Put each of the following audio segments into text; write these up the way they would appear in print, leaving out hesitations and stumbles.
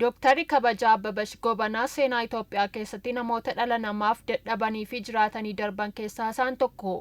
Dooktarri kabajaa Abbabash Gobanaa seenaa Itoophiyaa keessatti namoota dhala namaaf dadhabanii fi jiraatanii darban keessaa isaan tokko.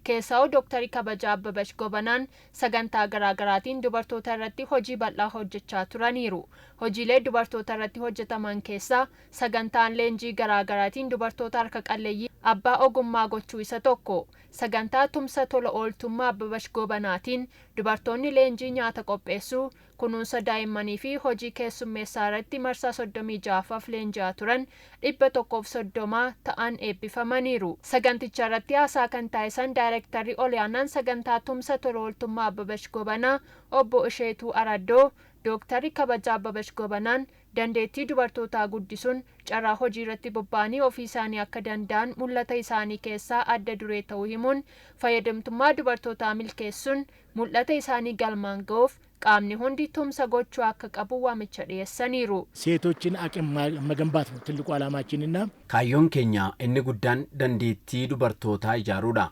Keessaa'u Dooktarri kabajaa Abbabash Gobanaan sagantaa garaagaraatiin dubartoota irratti hojii bal'aa hojjechaa turaniiru. Hojiilee dubartoota irratti hojjetaman keessaa sagantaan leenjii garaagaraatiin dubartoota harka qalleeyyii abbaa ogummaa gochuu isa tokko. Sagantaa tumsa tola ooltummaa Abbabash Gobanaatiin dubartoonni leenjii nyaata qopheessuu, kunuunsa daa'immanii fi hojii keessummeessaa irratti marsaa 36ffaaf leenji'aa turan 130 ta'an eebbifamaniiru. Saganticha irratti haasaa kan taasisan Daayirektarri Olaanaan sagantaa tumsa tola ooltummaa Abbabash Gobanaa Obbo Isheetuu Araddoo, Dooktarri kabajaa Abbabash Gobanaan dandeettii dubartootaa guddisuun carraa hojii irratti bobba'anii ofii isaanii akka danda'an mul'ata isaanii keessaa adda duree ta'uu himuun, fayyadamtummaa dubartootaa milkeessuun mul'ata isaanii galmaan ga'uuf qaamni hundi tumsa gochuu akka qabu waamicha dhiyeessaniiru. ሴቶችን አቅም መገንባት ነው ትልቁ ዓላማችንና Kaayyoon keenya inni guddaan dandeettii dubartootaa ijaaruudha.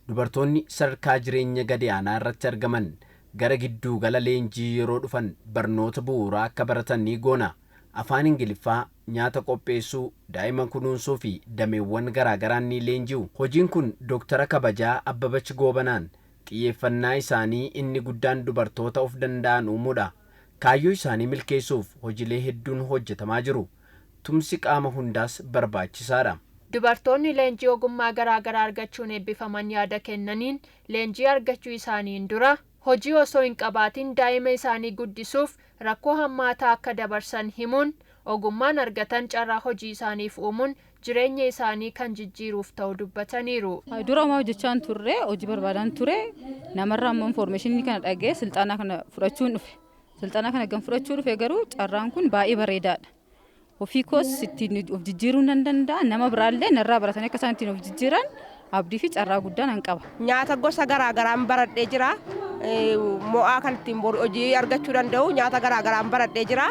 Dubartoonni sadarkaa jireenya gadi aanaa irratti argaman gara gidduu gala leenjii yeroo dhufan barnoota bu'uuraa akka baratan ni goona. Afaan Ingiliffaa, nyaata qopheessuu, daa'ima kunuunsuu fi dameewwan garaagaraan ni leenji'u. Hojiin kun Dooktara kabajaa Abbabach Goobanaan xiyyeeffannaa isaanii inni guddaan dubartoota of danda'an uumuudha. Kaayyoo isaanii milkeessuuf hojiilee hedduun hojjetamaa jiru. Tumsi qaama hundaas barbaachisaadha. Dubartoonni leenjii ogummaa garaagaraa argachuun eebbifaman yaada kennaniin, leenjii argachuu isaaniin dura hojii osoo hin qabaatin daa'ima isaanii guddisuuf rakkoo hammaataa akka dabarsan himuun, ogummaan argatan carraa hojii isaaniif uumuun jireenya isaanii kan jijjiiruuf ta'u dubbataniiru. Dura homaa hojjechaan turre, hojii barbaadaan ture. Namarraa ammoo information kana dhagee silxaanaa kana fudhachuun dhufe. Silxaanaa kana gan fudhachuu dhufe garuu carraan kun baay'ee bareedaadha. Ofii koos ittiin of jijjiiruu nan danda'a, nama biraallee narraa baratanii akka isaan ittiin of jijjiiran abdii fi carraa guddaa nan qaba. Nyaata gosa garaa garaan baradhee jira. Mo'aa kan ittiin hojii argachuu danda'u nyaata garaa garaan baradhee jira.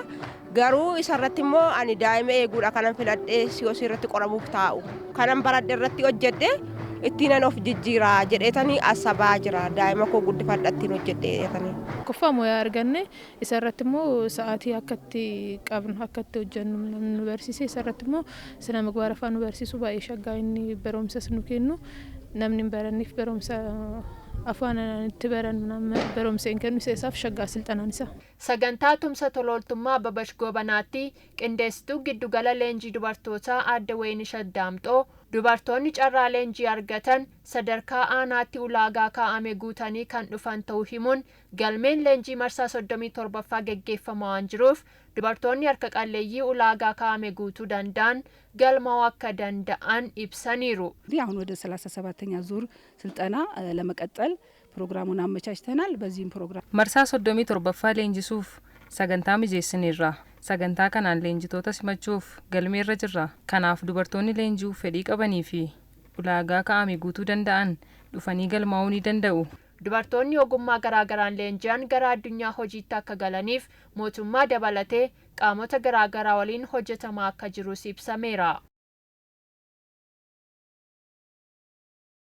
Garuu isarratti immoo ani daa'ima eeguudha kanan filadhee si'oosii irratti qoramuuf taa'u. Kanan baradhe irratti hojjedhe ittiin of jijjiiraa jedheetanii asabaa jira. Daa'ima koo guddifadha ittiin hojjedheetanii. Tokkoffaa mo'aa arganne, isarratti immoo sa'aatii akka itti qabnu, akka itti hojjennu nu barsiise. Isarratti immoo sina migbaara afaan nu barsiisu baay'ee shaggaa. Inni barumsas nu kennu, namni hin baranneef barumsa afaan itti barannu barumsa hin kennu, isa isaaf shaggaa silxanaan isaa. Sagantaa tumsa tolooltummaa Ababash Goobanaatti qindeessituu giddugala leenjii dubartootaa Aadde Waynishat Daamxoo, dubartoonni carraa leenjii argatan sadarkaa aanaatti ulaagaa kaa'ame guutanii kan dhufan ta'uu himuun, galmeen leenjii marsaa 37ffaa geggeeffamaa waan jiruuf dubartoonni harka qalleeyyii ulaagaa kaa'ame guutuu danda'an galmaa'uu akka danda'an ibsaniiru. አሁን ወደ 37ኛ ዙር ስልጠና ለመቀጠል ፕሮግራሙን አመቻችተናል። በዚህም ፕሮግራም Marsaa 37ffaa leenjisuuf sagantaa mijeessineerra. Sagantaa kanaan leenjitoota simachuuf galmeerra jirra. Kanaaf dubartoonni leenji'uuf fedhii qabanii fi ulaagaa kaa'ame guutuu danda'an dhufanii galmaa'uu ni danda'u. Dubartoonni ogummaa garaagaraan leenji'an gara addunyaa hojiitti akka galaniif mootummaa dabalatee qaamota garaagaraa waliin hojjetamaa akka jirus ibsameera.